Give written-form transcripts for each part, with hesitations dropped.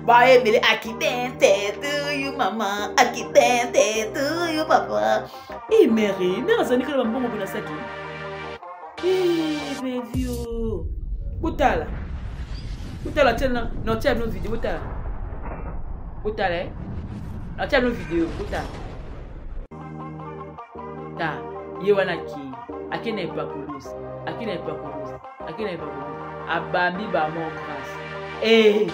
Bayembele akidente to you mama, akidente to you papa. Eh mère, mère azali kala bambongo mpona saki. Eh bevio. Botala. Botala tia na na tia no video botala. Botala eh. Na tia no video botala. Ta ye wana ki ake na epakolus ake na epakolus ake na epakolus abambi ba mon grâce. Eh.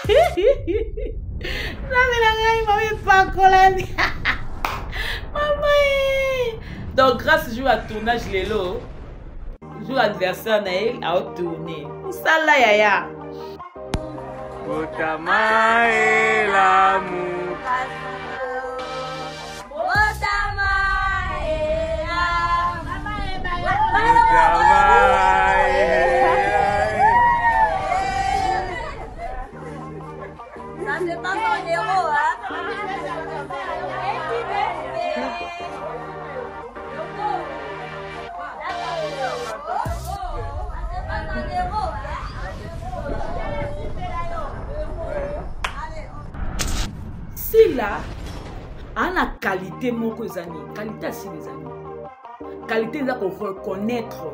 Nzambe na ngai mama epakolami mama eh. Donc grâce jour ya tournage lelo jour anniversaire na ye aotourne mosala yaya Botama elamu. Botama elamu. Botama elamu. Ça c'est pas mon héros, hein. Sila ana qualité moko eza nini qualité ya sila eza nini qualité eza koreconnaitre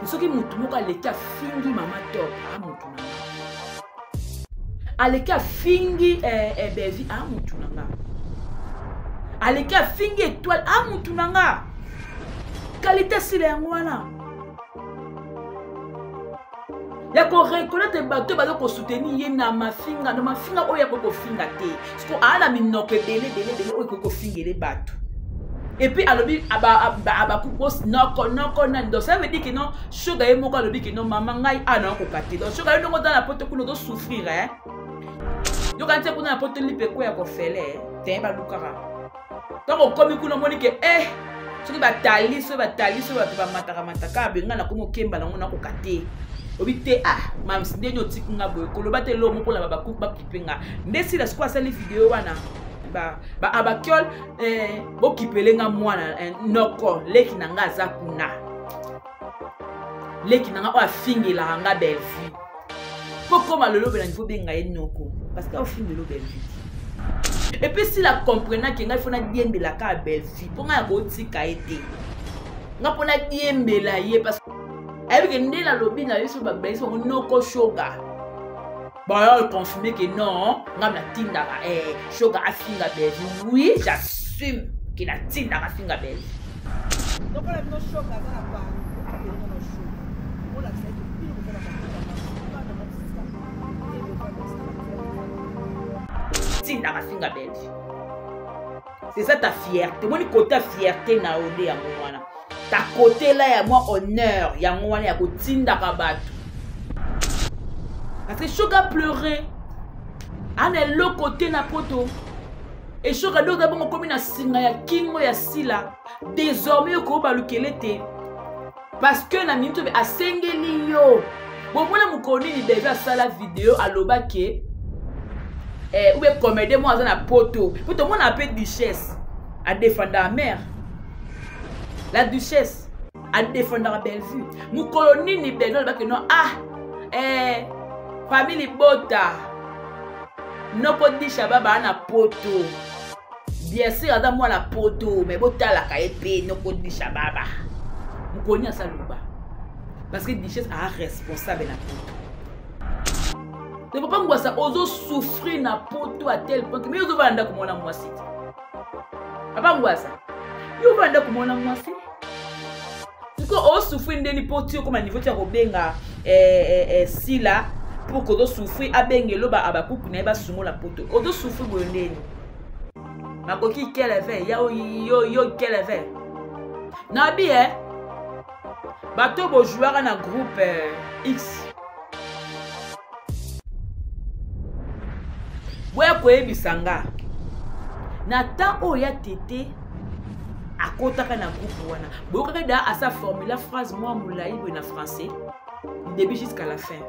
soki motu moko aleki afingi mama top a motu na nga aleki afingi eh, eh, bevi a motu na nga aleki afingi étoile a motu na nga qualité sila yango wana ya koreconnaitre bato oyo baza kosoutenir ye na mafinga na mafinga oyo akoki kofinga te siko aa na minoko ebele ebele ebele oyo ekoki kofingele bato epuis alobi abakukos noko noko nani donc ça veut dire que non shoga ye moko alobi ke non mama ngai a naokoka te donc shoga yo ndongo oza na poto kuna ozosouffrir eh? yoka nte kuna na poto lipe ekweya kofele te balukaka ntango okomi kuna omoni ke eh soki batali soki batali soki bato bamataka mataka abenga nakomi okemba nango nakoka te obi te ah mams ndeni otiki nga boye koloba te eloko moko na bakuku bakipe nga nde sila sikoyo asali video wana ba abakiol eh, bokipele nga mwana eh, noko leki na nga aza kuna leki na nga oyo afingelaka nga Bellevue mpo koma lelo bela nifo benga ye noko parce que ofingelo Bellevue epuis sila comprenaki ngai fo nadiembelaka ya Bellevue mpo ngai akotika ye te nga mpo nadiembela ye parce ayebi ke nde nalobi na ye so babelisi bango noko shoga bayo confirme ke non ngai natindaka eh, shoga afinga Bellevue. Oui, j'assume ke natindaka afinga Bellevue. Lokola bino shoga aza na Paris, okende na shoga olakisa ete bino boza na Tindaka afinga Bellevue, c'est ça ta fierté. Omoni kota fierté na yo nde yango wana, ta kotela ya mwa honneur yango wana ya kotindaka bato, parce que shoga pleure ana eloko te na poto. Eshoka nde oza bongo, okomi na singa ya kingo ya sila. Désormais okoyo balukele te, parce que na minute oyo asengeli yo bomona mokolo nini Bebe asala video aloba ke eh, ube comédien moko aza na poto, po tomona mpe duchesse adefendaka mare, la duchesse adefendaka Bellevue. Mokolo nini Bellevue alobaki no ah eh, famille libota, noko disha baba na poto, bien sûr aza mwana poto, me botalaka ye mpe noko disha baba. Mokolo nini asaloba? Parce que duchesse aa responsable na poto te. Papa Ngwasa, ozosouffrir na poto à tel point que ozovanda ndako mwana mwasi te. Papa Ngwasa, yo ovanda ndako mwana mwasi, sikoyo osouffrir ndeni mpo ti okoma niveau ti ya kobenga eh, eh, eh, sila pour que ozosouffrir abengelo ba abakuku na ye basungola poto. Ozosouffrir boyo ndeni makoki keleve ya yo yo keleve nabi eh? Bato bojouaka na groupe eh, x boya koyebisa nga na temps oyo ya tete akotaka na groupe wana, boyokaka da asa formula phrase mwa molai boye na français du début jusqu'à la fin.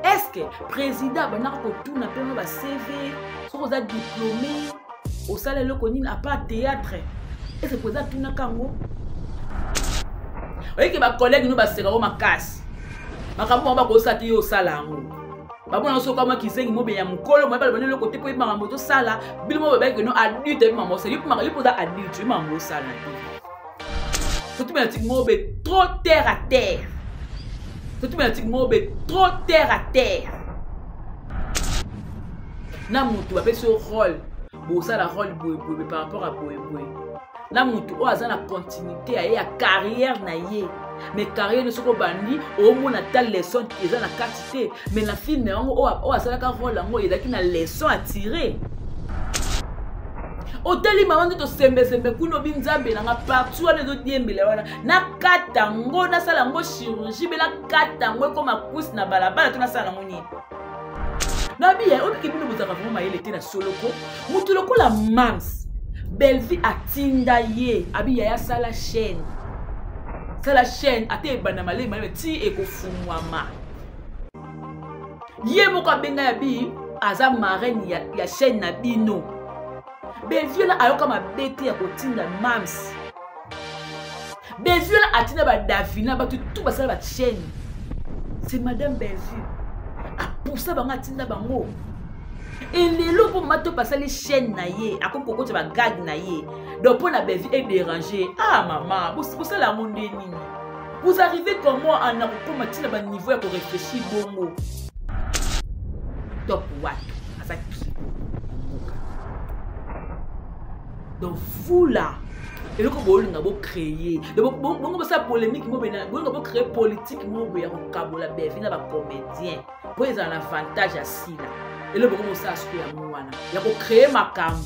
Est ce que président abandaka kotuna mpe mwa ba CV, soki oza diplômé, osala eloko nini à part théâtre? Est ce que président atunaka yango? Oyeke bacollègue no basekako makasi, makambo bango bakosala te, yo osala yango. Babona soki kama kizengi mobe ya mokolo moye baloba eloko te mpo ye makambo ozosala bino mo babaki keno adulte ye makambo osala yo mpo oza adulte ye makambo osala te totubela tiki mobe trop terre à terre totubela tiki mobe trop terre à terre na motu bapesi yo role bosala role boyeboye par rapport à boyeboye na motu oyo aza na continuité ya ye ya carrière na ye mais carrière soki obandi omona ata leçon eza na kati te mais na filme yango oyo asalaka role yango ezalaki na leçon atire otali mama nde tosembesembe kuna obi nzambe na nga parti wana ezodiembela wana nakata yango nasala yango chirurgie mpe nakata yango ekoma kusi na balabala to nasala yango nini nabi ya obiki bino bozalaka vraimen mayele te na soloko moto lokola mams bellevie atinda ye abi yaya sala chaîne sala chaîne ata ebanda malemi malemi ti ekofungwama ye moko abenga ya bi aza marraine ya, ya chaîne na bino bellevie la ayoka mabe te ya kotinda mams Bellevue la atinda ba Davina bato tout basala ba chaîne. C'est madame Bellevue. Apusa bango atinda bango. elelo mpo mama top asali chaîne na ye akomi kokotisa bagage na ye donc mpo na bellevue edérange ah mama bosala yango nde nini vous arrivez comment ana kokóma ntina baniveau ya korefléchir bongo top wato aza kilo mboka donc vous là eloko bolinga bocreye bongo bosala polémique mo boye bolinga bocreye politique mo boye ya kokabola bevi na bacomédien mpo ezala na avantage ya sila eloko bongo bosala sikoyo yango wana ya kocreye makambo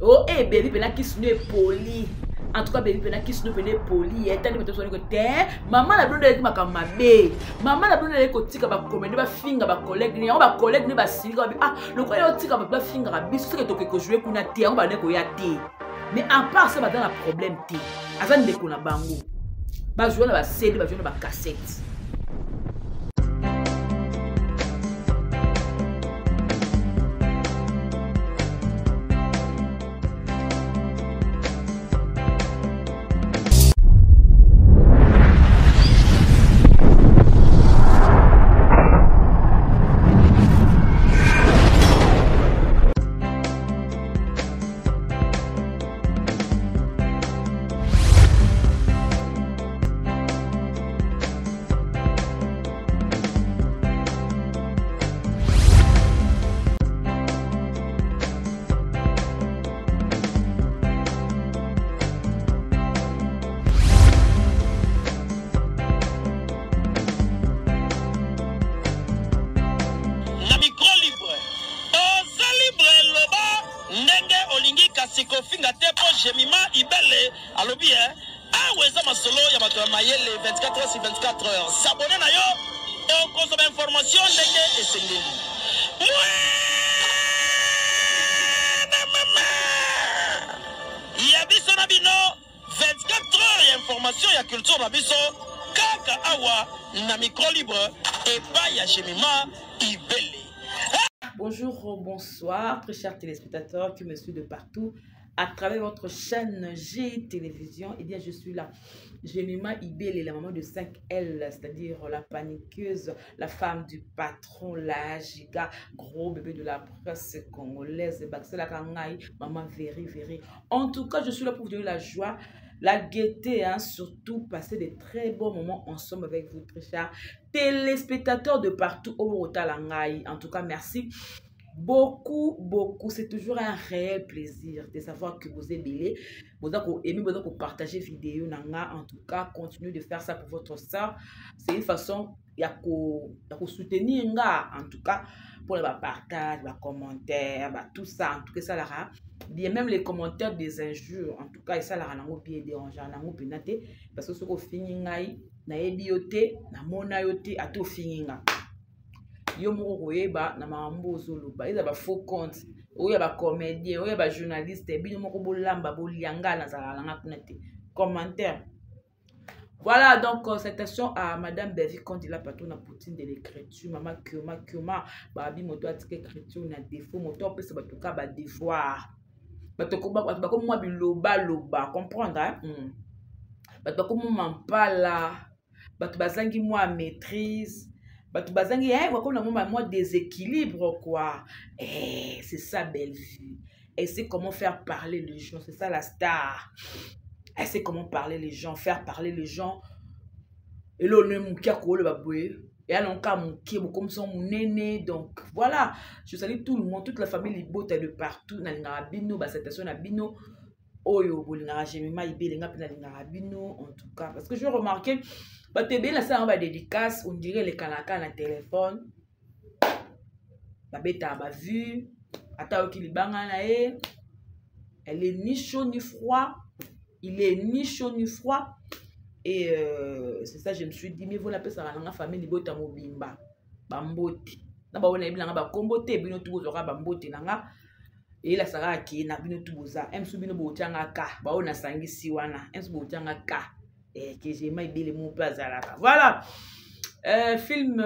o oh, e eh, bevi mpena kisi no epoli en tout cas bevi mpena kisi no mpena epoli etali bato soni ko te mama na bino nde aleki makambo mabe mama na bino nde aleki kotika bacomédien bafinga bacollègue ne yango bacollègue ne basilika babi ah lokola yo otika bato bafingaka biso soki toke kojoue kuna te yango bande koya te mais à part ça baza na problème te aza ndeko na bango bajoue na bacd bajoue na bacassette Na micro libre oza libre loba ndenge olingi kasi kofinga te po Jemima Ibele alobi eh awa eza masolo ya bato ya mayele 24 heures sur 24 heures s'abonner na yo okozwa ba information ndenge esengeli Mwana mama ya biso na bino 24 heures ya information ya culture na biso kaka awa na micro libre epai ya Jemima Ibele. Bonjour, bonsoir, très chers téléspectateurs qui me suivent de partout à travers votre chaîne G Télévision. Eh bien, je suis là. Jemima Ibele, la maman de 5L, c'est-à-dire la paniqueuse, la femme du patron, la giga, gros bébé de la presse congolaise, Baxela Kangai, maman Véri, Véri. En tout cas, je suis là pour vous donner la joie, la gaieté, hein, surtout passer de très bons moments ensemble avec vous, très chers téléspectateurs de partout au Rotalangai. En tout cas, merci beaucoup, beaucoup. C'est toujours un réel plaisir de savoir que vous aimez, vous avez aimé, vous avez partagé vidéo. Nanga. En tout cas, continuez de faire ça pour votre soeur. C'est une façon ya ko ya ko soutenir nga en tout cas pour ba partage ba commentaire ba tout ça en tout cas esalaka bien même les commentaires des injures en tout cas esalaka nango bien dérangeant nango mpena te parce que soki ofingi ngai nayebi yo te namona yo te ata ofingi nga yo moko koyeba na makambo ozoloba eza ba faux compte oyo ya bacomédien oyo ya bajournaliste bino moko bolamba bolia ngai nazalaka nanga kuna te commentaire Voilà, donc euh, salutations à Madame David Kondi, la patronne à Poutine de l'écriture, Maman Kioma Kioma, Babi Moto Atike écriture, na défaut, Moto Apesa Batuka, ba devoir. Bato bako mwa biloba loba, comprendre hein? Mm. Bato bako mwa mampala, bato bazangi mwa maîtrise. Bato bazangi eh, bakoma na mwa mwa déséquilibre quoi. Eh, c'est ça Bellevue. Elle sait comment faire parler les gens, c'est ça la star. Elle sait comment parler les gens, faire parler les gens. Eloko ne moke akoloba boye eya na nka moke bokomisa monene. Donc voilà, je salue tout le monde, toute la famille libota de partout. Nalingaka bino, basalutation na bino oyo bolingaka Jemima Ibele, nga mpe nalingaka bino en tout cas, parce que je remarqué bato ebele nasalanga badédicace, on dirait elekanaka na téléphone, babetaka bavue, ata oyoki libanga na ye, elle est ni chaud ni froid, il est ni chaud ni froid. Et c'est ça, je me suis dit, mieux vaut napesaka nanga famille libota mobimba bambote na bango, nayebi nanga bakombo te, bino tu bozwaka bambote na nga, eyelasaka ake na bino tu boza msu, bino botianga ka baoyo nasangisi wana msu botianga ka eh, ke Jema Ebele mo mpe azalaka. Voilà. Film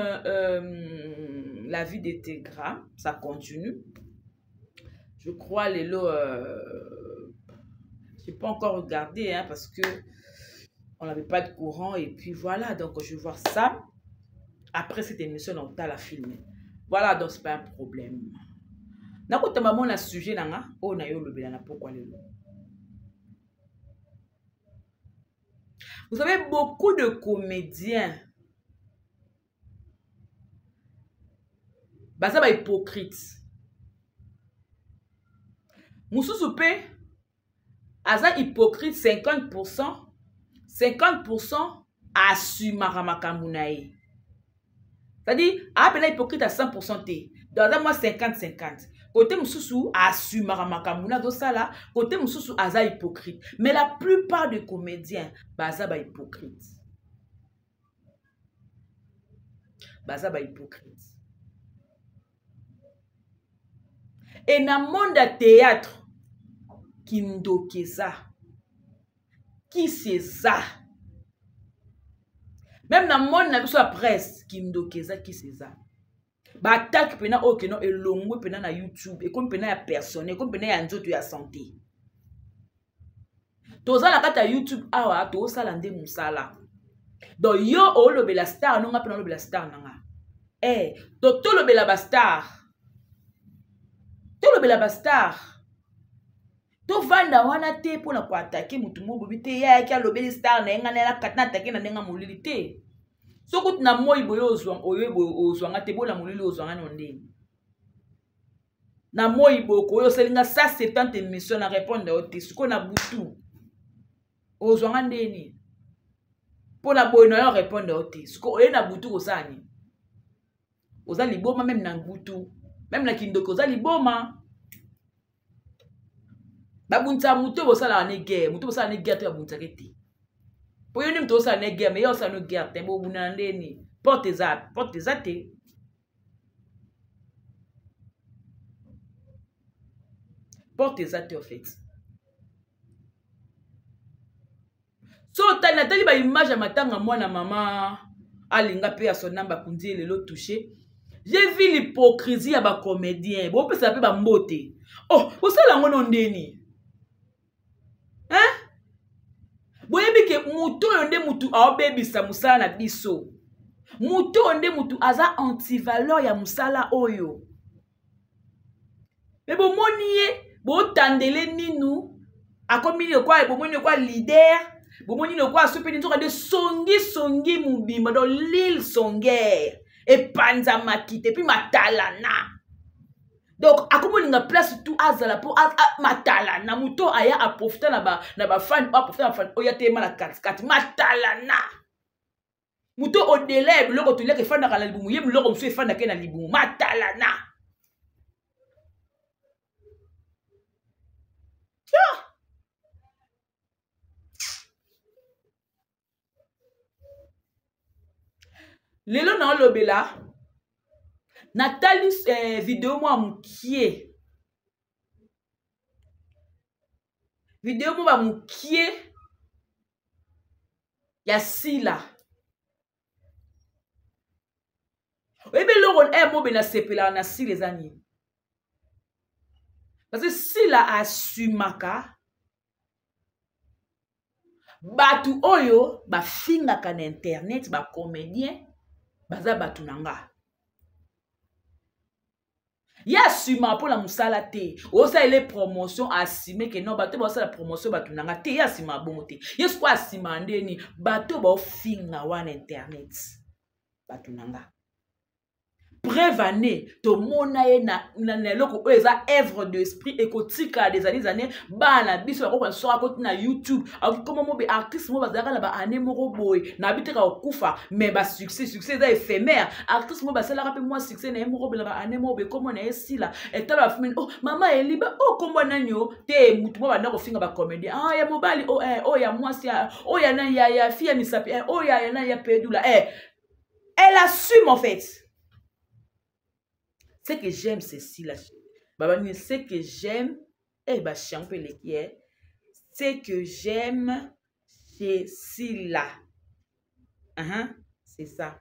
La vie de Tegra, ça continue, je crois. Lelo j'ai pas encore regardé, hein, parce que on n'avait pas de courant et puis voilà. Donc je vais voir ça après cette émission dans la film. Voilà, donc c'est pas un problème. Nakotamba mona sujet nanga oyo na yo olobela na pokwa lelo. Vous savez, beaucoup de comédiens baza ba hypocrite. Mosusu mpe aza hypocrite 50, 50 assumaka makambo na ye, c'est-à-dire apena hypocrite à 100 te, donc aza mwa 50-50. Côté mosusu assumaka makambo na azosala, côté mosusu aza hypocrite. Mais la plupart des comédiens baza bahypocrite, baza bahypocrite. E na monde ya théâtre, kindoki eza, kisi eza. Même na monde na biso ya presse, kindoki eza, kisi eza. Baattaque mpena oyo keno elongwe mpena na YouTube, ekomi mpena ya personnel, ekomi mpena ya nzoto ya santé. Toza na kati ya YouTube awa, tozosala nde mosala. Donc yo olobela star nonga, mpe nalobela star na nga. Eh, to tolobela bastar, tolobela bastar, tovanda wana te mpona koattaquer motu mo bobi te. Ye ayaki alobeli star na ye, ngai naattaquer na ndenge molili te. Soki kutu na moi boye oyo ozwanga te, bona molili ozwanga no ndeni. Na moi boye okoyo osalinga 170 émission, na répondre yo te. Sikoyo na butu ozwanga ndeni? Mpo na boye na yo répondre yo te, sikoyo oye na butu kosala nini? Oza liboma. Même na butu, même na kindoki, oza liboma. Babundisaka motu oyo bosalaka ne guerre, motu bosala ne guerre te, babundisaka te. Mpo yo nde moto osala ne guerre, mais ye osala no guerre te, bobundana ndeni? Porte eza, porte eza te, porte eza te. En fait, so otali, natali baimage ya matanga mwana mama alinga mpe ya sonamba akundi ye lelo. Touché, j'ai vu l'hypocrisie ya bacomédien. Bopesaka mpe bambote. Oh, bosala yango no ndeni, hein? Boyebi ke motu oyo nde motu aobebisa mosala na biso, motu oyo nde motu aza antivaleur ya mosala oyo. Me bomoni ye, botandele minu, akomi lokwa, bomoni lokwa leader, bomoni lokwa asopeli, nzoka nde songisongi mobimba. Donc l'île songuerre epanzamaki te, puis matalana. Donc akomi olinga place tout azala mpo matalana. Moto aya aprofita na bafani, aprofita na bafani oyo ateyema na katikati, matalana. Moto odela ya biloko toliaka efandaka na libumu, ye biloko mosusu efandaka na libumu, matalana. Ah! Lelo naolobela, natali video mwa mokie, video mwa mokie ya Sila. Oyebi eloko mobe nasepelaka na Sila eza nini? Parce que Sila asumaka bato oyo bafingaka na internet, bacomédien. Baza bato na nga. Ye asuma mpo na mosala te. Osalele promotion assume ke non bato baosala promotion bato na nga te. Ye asima bongo te. Ye sikoyo asima ndeni bato baofinga wana internet bato na nga. Preuve année tomona ye na, na, na eloko oyo eza œuvre d'esprit ekotikala des années années bana biso bakoka soki akoti na youtube akokoma mobe artiste moko bazalaka na baannée moko boye na biteka kokufa mais basuccès succès eza éphémère artiste moko basalaka mpe mwa succès na ye moko boye na baannée moko boye kombo na ye esila etala bafimeni oh mama eliba oh kombo nani o te motu moko banda kofinga bacomédien ah ya mobali oh, eh, oh ya mwasi oh ya nani ya, ya fille ya misapi eh, oh ya, ya nani ya pedula eh. Elle assume en fait. Ce que j'aime, c'est si la. Baba, ce que j'aime, eh bah, chiant peu les qui est. Ce que j'aime, c'est si là. Uh -huh, c'est ça.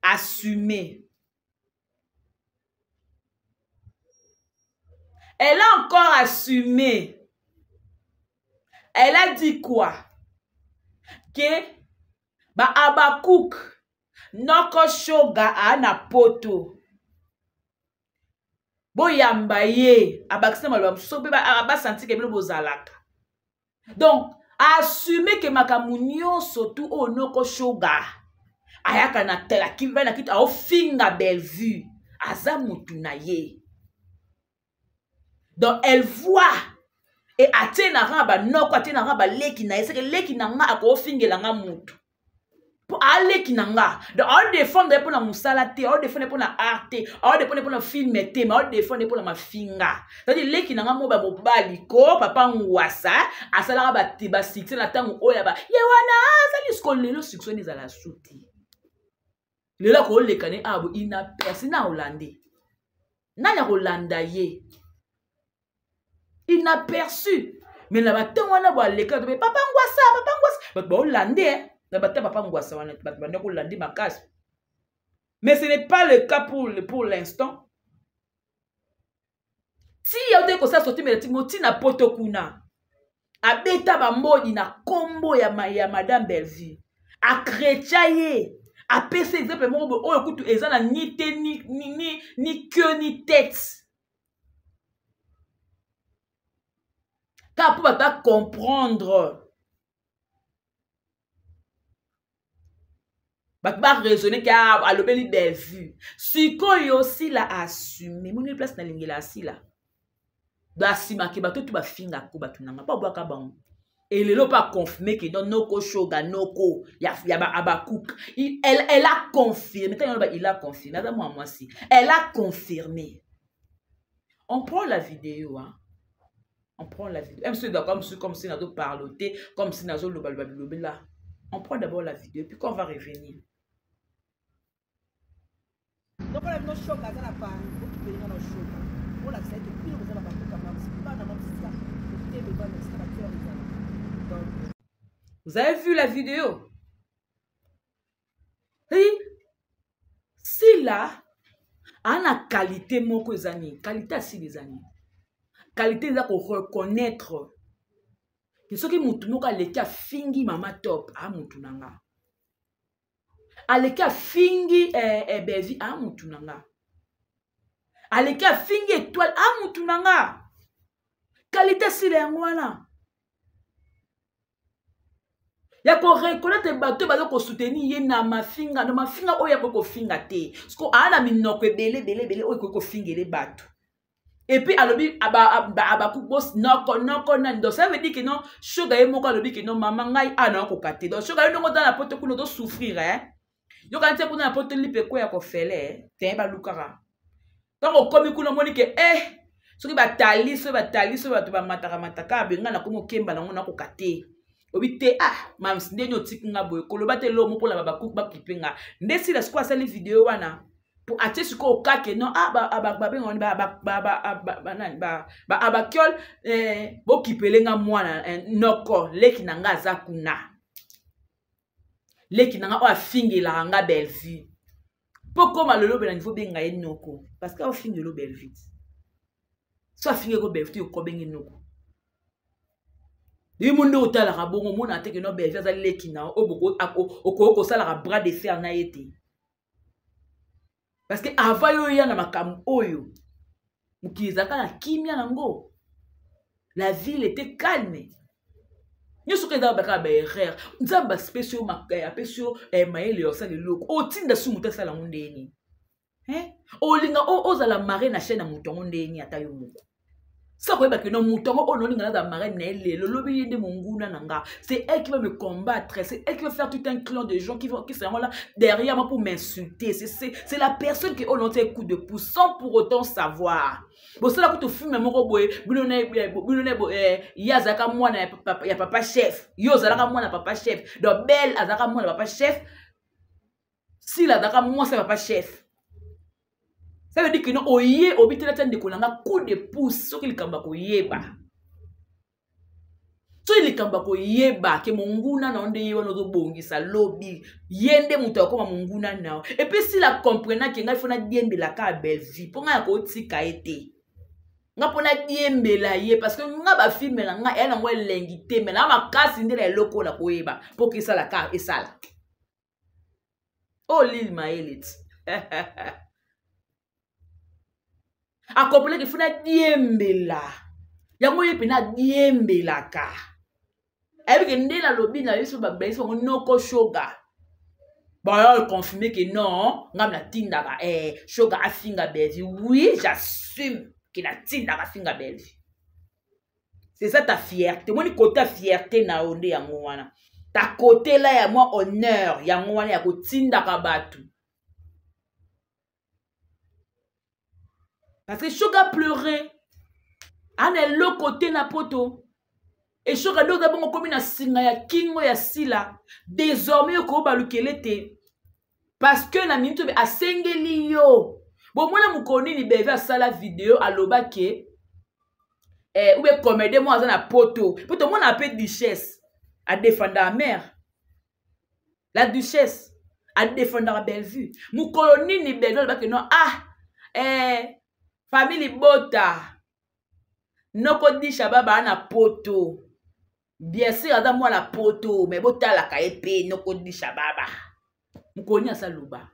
Assumer. Elle a encore assumé. Elle a dit quoi? Que ba Abakouk noko shoga a na poto. Boyamba ye abakisi na maloba mosusu mpe basanti ke bino bozalaka. Donc assume ke makambo nyonso tu oyo noko shoga ayaka na telakimba na kitu aofinga Bellevue aza mutu na ye. Donc elle voit et atie na rang banoko atie na rang baleki na ye seke leki na nga akofingela nga mutu mpo aleki na nga donc aodefendre ye mpo na mosala te aodefendre ye mpo na art te aodefendre ye mpo na filme te mais aodefendre ye mpo na mafinga c'est-à-dire leki na nga mo bamobali ko papa ngwasa asalaka basuccès na ntango oyo ya ba ye wana azali siko lelo succès wana ezala su te lelo akoleka ne abo inaperci na olande nani akolanda ye inaperçu mais na batango wana boaleka tobe papa ngwasa papa ngwasa bato baolande eh. na bata papa ngwasa wana bato banda kolande makasi mais ce n'est pas le cas pour, pour l'instant ti ya ote kosala sorti médiatique mo ti na poto kuna abeta bambodi na kombo ya, ma, ya madame Bellevue akretya ye apesa exemple moko boye oyo kutu eza na ni te ni, ni, ni, ni queue ni tête kaka mpo bato bacomprendre bato baraisonne ke ah, alobeli bellevue sikoyo sila assume moni place nalingela asila basimake bato tu bafingako bato nanga mpo abwaka bango elelo mpe aconfirme ke non noko shoga noko ya, ya ba abakouk elle, elle a confirmé ntango aloba il a confirmé aza mwa mwasi elle a confirmé on prend la vidéo hein? On prend la vidéo. Même si comme si comme si nazo parloter, comme si nazo loba loba bilobela. On prend d'abord la vidéo puis quand on va revenir. Donc on a bino choc aza na Paris, okipeli nga na choc. Olakisa ete bino boza na bakoka mamsi, bana mamsi sika, otebe bana sika ba cœur ezala. Donc vous avez vu la vidéo? Oui. Sila ana qualité moko eza nini? Qualité ya Sila eza nini? Qualité eza ko reconnaître ke soki mutu moko aleki afingi mama top a mutu na nga. Aleki afingi eh, eh, Bellevue a mutu na nga. Aleki afingi étoile a mutu na nga. Qualité Sila yango wana. Ya koreconnaitre bato oyo baza kosoutenir ye na mafinga, na mafinga oyo akoki kofinga te. Siko aa na minoko ebele ebele ebele oyo ekoki kofingele bato. Et puis alobi abaku boss noko noko nani. Donc ça veut dire que non, shoga ye moko alobi que non mama ngai a na koka te. Donc shoga ye ndongo na poto kuna ozo souffrir hein. Yoka nte kuna na poto lipe ko ya kofele te balukaka. Tango okomi kuna omoni ke eh soki batali soki batali soki bato bamataka mataka abenga na komi okemba nango nakoka te. Obi te ah mams ndeni otiki nga boye koloba te lomo mpona ba bakuku bakipe nga. Nde sila sikoyo asali video wana po atie sikoyo kake non ah ba ba ba benga ba ba ba ba ba nani ba ba abakiol eh, bokipele nga mwana eh, noko leki na nga aza kuna. Leki na nga oyo afingelaka nga Bellevue. Po koma lelo bela niveau benga ye noko parce que ofingelo Bellevue. So afingeko Bellevue yo ko bengi noko. Yo mo nde otalaka bongo, omona te ke no Bellevue aza leki na yo, oyo okoki kosalaka bras de fer na ye te. Parce que avant yo oya na makambo oyo, mokili ezalaka na kimia nango. La ville était calme. Nyonso kaka ezalaka kaka baerreur. Nzambe apesi yo apesi yo mayele ya osala eloko. Otinda su moto asala yango ndenge nini? Hein? Olinga ozala mare na chaîne ya moto yango ndenge nini ata yo moko? Sa koyeba ke no moto yango oyo naolinga naza marraine na ye lelo, lobi ye nde monguna na nga. C'est elle qui va me combattre, c'est elle qui va faire tout un clan de gens qui seront là derrière moi pour m'insulter. C'est la personne qui oyo naotia coup de pouce sans pour autant savoir. Bosala kutu filme moko boye, bino na ye, bino na ye, ye azalaka mwana ya papa, ya papa chef, yo ozalaka mwana ya papa chef, donc Belle azalaka mwana ya papa chef, Sila azalaka mwasi ya papa chef. Ça veut dire que non, oye obitela tia ndeko na nga coup de pouce soki likambo ya koyeba. Soki likambo ya koyeba ke monguna na yo nde ye wana ozobongisa lobi, ye nde moto akoma monguna na yo. Et puis Sila comprenant ke ngai faut nadiembela kaka Bellevue mpo ngai akotika ye te. Nga mpo nadiembela ye parce que nga ba filme na nga eya nango elengi te, mais na makasi nde na eloko oyo nakoyeba mpo ke esala kaka esala. Oh Lil Mayele ti. Akomprenaki funa diembela. Yango ye pena diembelaka. Ayebi ke nde nalobi na yesu ba besi bango noko shoga. Bon, confirmer que non, ngam natindaka shoga afinga Bellevue. Oui, j'assume que natindaka afinga Bellevue. C'est ça ta fierté. Moni côté fierté na yo nde yango wana. Ta côté là ya moi honneur yango wana ya kotindaka batu. Parce que Shoga pleurait. Ana eloko te na poto. Et Shoga nde oza bongo komi na singa ya kingo ya Sila. Désormais okobalukele te. Parce que na minute oyo asengeli yo. Bomona mokolo nini Bellevue asala video aloba ke, ou bien comédien moko aza na poto. Po tomona pe duchesse a défendaka mère. La duchesse a défendaka Bellevue. Mokolo nini Bellevue aloba ke non, famille libota. Noko disha baba na poto. Bien sûr aza mwana poto, mais botalaka ye pe noko disha baba. Mokolo nini asaloba?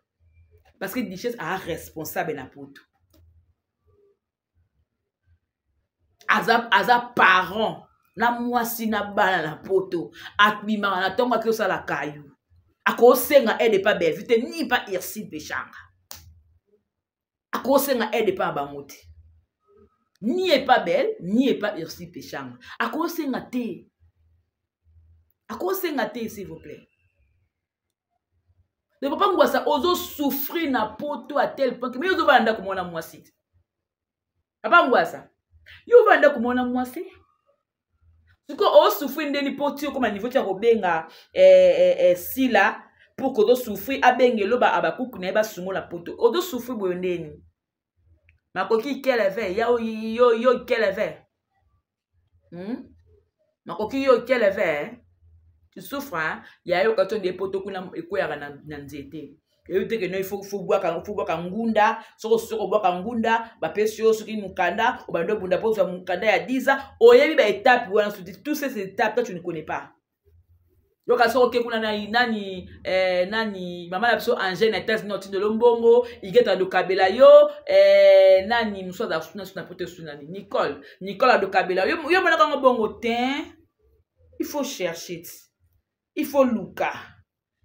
Parce que duchesse a responsable na poto. Aza parent na mwasi na bana na poto. Abimaka na ntongo aki osala kayu. Akosenga aide pa Bellevue te, ni pa Ursule Peshanga. Akosenga aide pa bango te. Ni epa Belle, ni epa Ursule Peshanga. Akosenga te. Akosenga te, s'il vous plaît. Le papa Ngwasa ozo souffrir na poto à tel point que mais ozo vanda komona mwasi. Papa Ngwasa, yo vanda komona mwasi. Siko o souffrir ndeni po ti okoma niveau ti ya kobenga Sila pour que ozo souffrir abenge loba abakuku na ye basungo na poto. Ozo souffrir boyo ndeni. Makoki keleve ya yo yo keleve. Makoki yo keleve. Tu souffres hein? Ya yo kato nde poto kuna ekweyaka na nzete. Eyo te ke no, il faut, faut bwaka, faut bwaka ngunda. Soko, soko bwaka ngunda, bapesi yo soki mukanda, obandi obunda po ozwa mukanda ya 10 ans. Oyebi ba étapes wana, soki toutes ces étapes, toi tu ne connais pas. Yoka soko ke kuna na nani, nani, mama na biso Angèle na États-Unis otindelo mbongo, Igeta do kabela yo, nani, mosusu azala suna suna poto suna ni Nicole. Nicole ado kabela yo, yo monaka ngo bongo te. Il faut chercher. Il faut luka.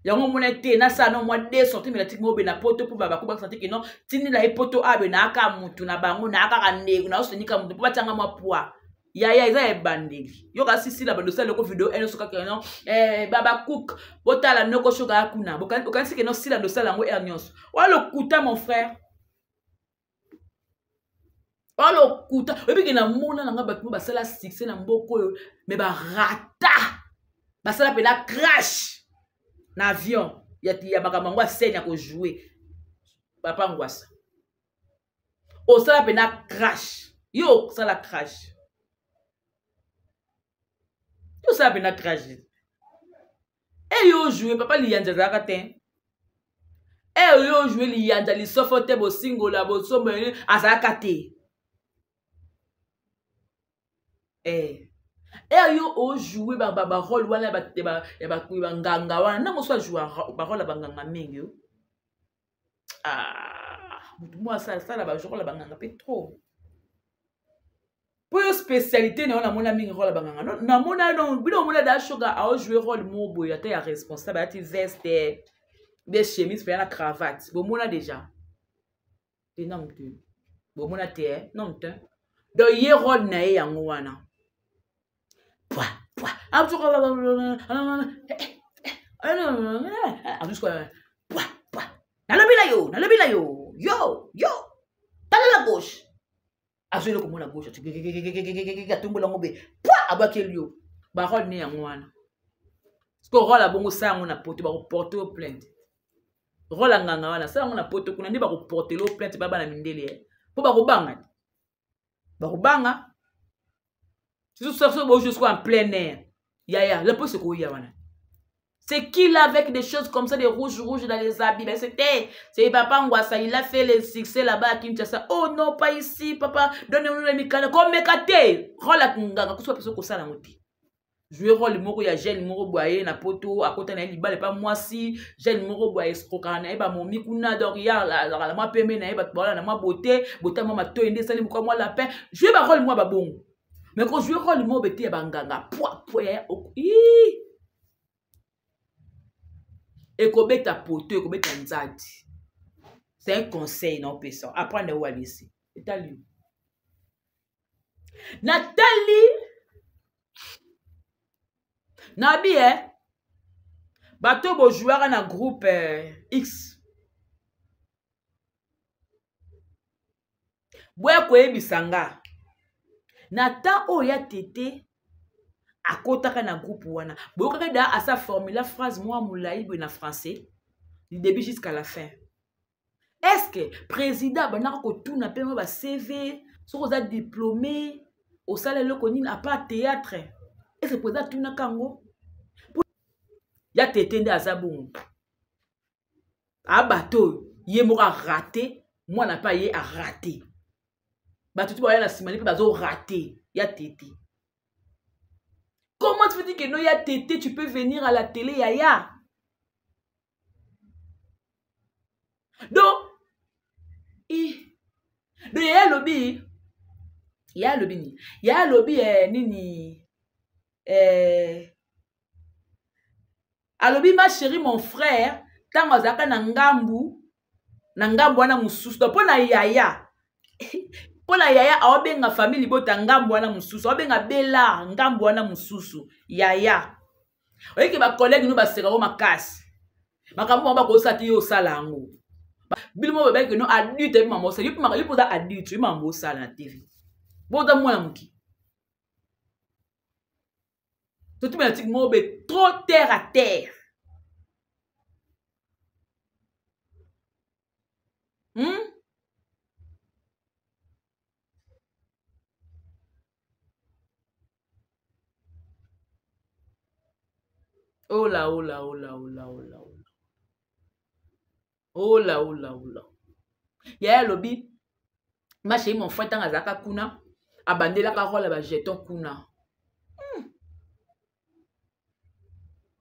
Yango mona te na sa no mwa deux sorties mais la tiki mobe na poto po baba ko ba santi ke non tindi la poto abe na aka mutu na bango na aka ka ndeko na oseni ka mutu po batanga mwa poids. Ya ya eza ebandeli. Yo ka sisi la bando sala ko video eno soka ke non baba cook botala noko shoka kuna. Bokanisi ke non sila ndo sala ngo er nyonso. Wa lokuta mon frère. Wa lokuta. Oyebi ke na mona na nga bato mo basala succès na mboka oyo mais ba rata. Basala pe la crash na avion ya ya makambo yango ya scène ya ko jouer. Papa Ngwasa. Osala pe na crash. Yo osala crash. Yo osala pe na crash. E yo jouer papa liyanza azalaka te. E yo jouer liyanza lisofo te bosingola bosombo azalaka te. Ere yo ojoue barole wana ya banganga wana, ntango oso ajoue barole ya banganga mingi yo. Ah, motu moko asala barole ya banganga mpe trop. Mpo yo spécialité na yo, namona mingi role ya banganga. Namona donc bino omona da shoga aojoue role moko boye ata ya responsable, alati veste de chemise mpe ya na cravate. Bomona déjà te? Nanu te bomona te? Eh? Nanu te. Donc ye role na ye yango wana. Pwa pwa pwa pwa, nalobi na yo, nalobi na yo, yo yo tala la gauche, azwi eloko mona gauche, atombola yango be pwa, abwakeli yo. Barole ne yango wana. Siko role abongo, sala yango na poto, bakoporte yo plainte. Role ya nganga wana, sala yango na poto kuna nde bakoportele yo plainte. Baba na mindele mpo bakobanga te, bakobanga surtout bojo siko en plein air. Yaya, le poste ekoya wana. C'est qui là avec des choses comme ça, des rouges rouges dans les habits? Ben c'était, c'est papa Ngwasa, il a fait le succès là-bas à Kinshasa. Oh non, pas ici, papa, donnez-nous les mikana. Comme mekate, rôle à nganga, kuswa peso kosala ngoti. Jouer rôle moko ya jeune moko boye na poto, akota na libale pa mwasi, jeune moko boye escroquer na ye ba momi kuna, donc ya la la mwa pembe na ye ba bala na mwa beauté, beauté mwa matoyi nde sali moko mwa lapin. Jouer ba rôle mwa ba bongo. Mais quand jouer rôle moko bete ya banganga, poa poa ya ii. Ekobeta poto, ekobeta nzadi. C'est un conseil na opesa. Apprendre ou alisi. Etali. Natali nabi eh bato bojouaka na groupe X, boya koyebisa nga na temps oyo ya tete akotaka na groupe wana, boyokaka da asa formula phrase mwa molai boye na français du début jusqu'à la fin. Est-ce que président abandaka kotuna mpe mwa ba CV, soki oza diplômé, osala eloko nini à part théâtre? Est-ce que président atunaka yango? Ya tete nde aza bongo, abato oyo ye moko arate, mwana mpe aye arate, bato ti baya na nsima ne mpe bazorate. Ya tete, comment tu peux dire que non? Ya tete, tu peux venir à la télé, yaya. Donc i donc yaya alobi, yaya alobi nini? Yaya alobi nini? Alobi ma chérie, mon frère, ntango azalaka na ngambu, na ngambu wana mosusu. Donc mpo na yaya, mpo na yaya aobenga famille libota ngambu wana mosusu, aobenga bela ngambu wana mosusu. Yaya, oyeke bacollègue no basekako makasi, makambo bango bakosala te, yo osala yango. Bino moko babaki no adulte, yebi mama osala, yo mpe oza adulte, yo mama osala na TV, bo oza mwana moki. Totumela tiki moko be trop terre à terre. Ola ola ola ola ola ola ola ola ola. Yaya alobi ma chérie, mon frère, ntango azalaka kuna, abandelaka role ya bajeton kuna.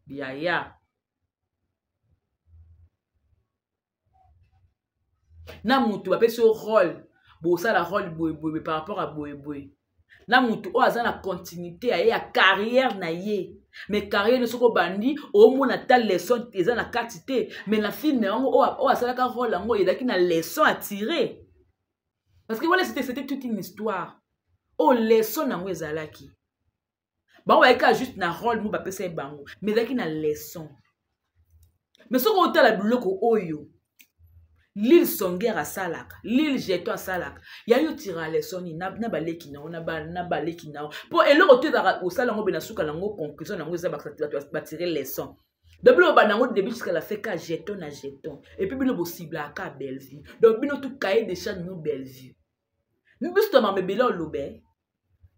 Yaya, na mutu bapesi yo role, bosala role boyeboye par rapport à boyeboye, na mutu oyo aza na continuité ya ye ya carrière na ye. Mais carrière no soki obandi, omona ta leçon eza na kati te. Mais na film yango oyo asalaka role yango, ezalaki na leçon à tirer, parce que wana c'était toute une histoire oyo leçon yango ezalaki. Bango bayaki kaka juste na role mo bapesa ye bango, mais ezalaki na leçon. Mais soki otala biloko oyo Lille Songer asalaka, Lille Jeton asalaka, ya yo tira leçon nini na baleki na yo, na baleki na yo? Mpo eloko to ezalaka osala yango be na suka nango, conclusion nango eza bato batire leçon. Donc bino bobanda yango début jusqu'à la fin ka jeton na jeton, et puis bino bosiblaka Bellevue. Donc bino tout cahier de charge no Bellevue, biso to mama ebele olobe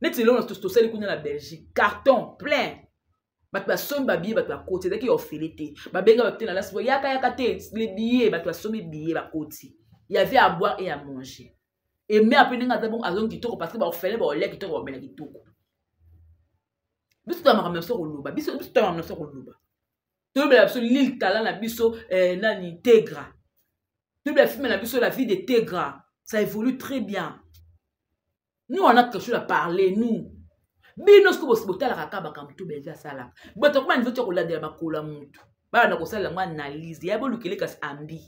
neti lelo tosali kuna na Belgique, carton plein, bato basombi babiye, bato bakoti, ezalaki ya ofele te. Babenga bato te na lasi yaka yaka te, le billet, bato basombi billet, bakoti, y avait à boire et à manger. Et mais ape ndenge aza bongo, azongi kitoko, parce que baofele, baolia kitoko, baomela kitoko. Biso toya makambo na biso koloba, biso biso toya makambo na biso koloba. Toyebela biso lil tala na biso eh, nani Tegra. Toyebela film na biso la vie de Tegra. Ça évolue très bien. Nous on a quelque chose à parler nous. Bino siko botalaka kaka makambo to Bellevue asalaka. Bato akoma niveau ya kolandela makolo ya mutu. Bana kosala yango analyse. Ya bolukele kasi ambi.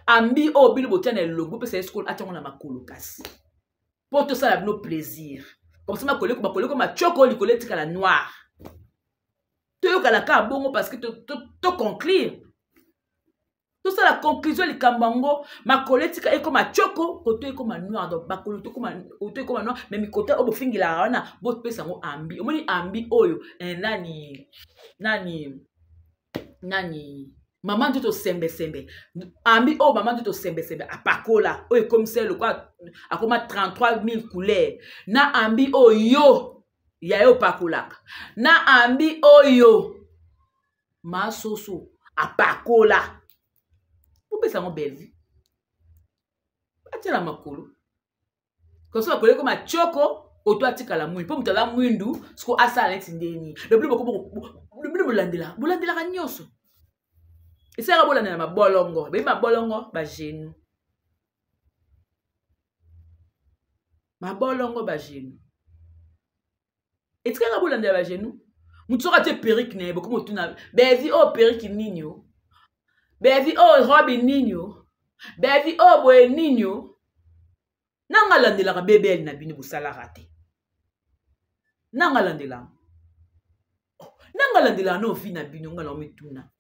Ambi oyo bino botia na elongi bopesa ye sikoyo atia yango na makolo kasi. Mpo tosala bino plaisir. Comme ça makolo makolo ekoma tshoko likolo etikala noir. Toyokana kaka bongo parce que to, to, to conclure. Tosala conclusion likambo yango makolo etika ekoma tshoko koto ekoma noir donc makolo koto ekoma noir mais mikota oyo bofingelaka wana bopesa yango ambi omoni ambi oyo eh, nani nani nani mama nzoto sembesembe ambi oyo mama nzoto sembesembe apakola oyo ekomisa ye lokola akoma 33000 couleur na ambi oyo yo ya yo opakolaka na ambi oyo masoso apakola opesa yango Bellevue atiela makolo koso makolo ekoma tshoko oto atikala mwindu mpo moto aza mwindu siko asala neti ndeni lobino bolandela bolandelaka nyonso esalaka bolandela mabolongo beyi mabolongo bagenou mabolongo bagenou etikaka bolandela bagenou moto soki atie perike na ye bokomi otuna bevi oyo perike nini o bevi oyo robe nini o bevi oyo boye nini o nanga alandelaka bbl na bino bosalaka te nanga alandelaka oh, nanga alandelaka na ovi na bino nga na omituna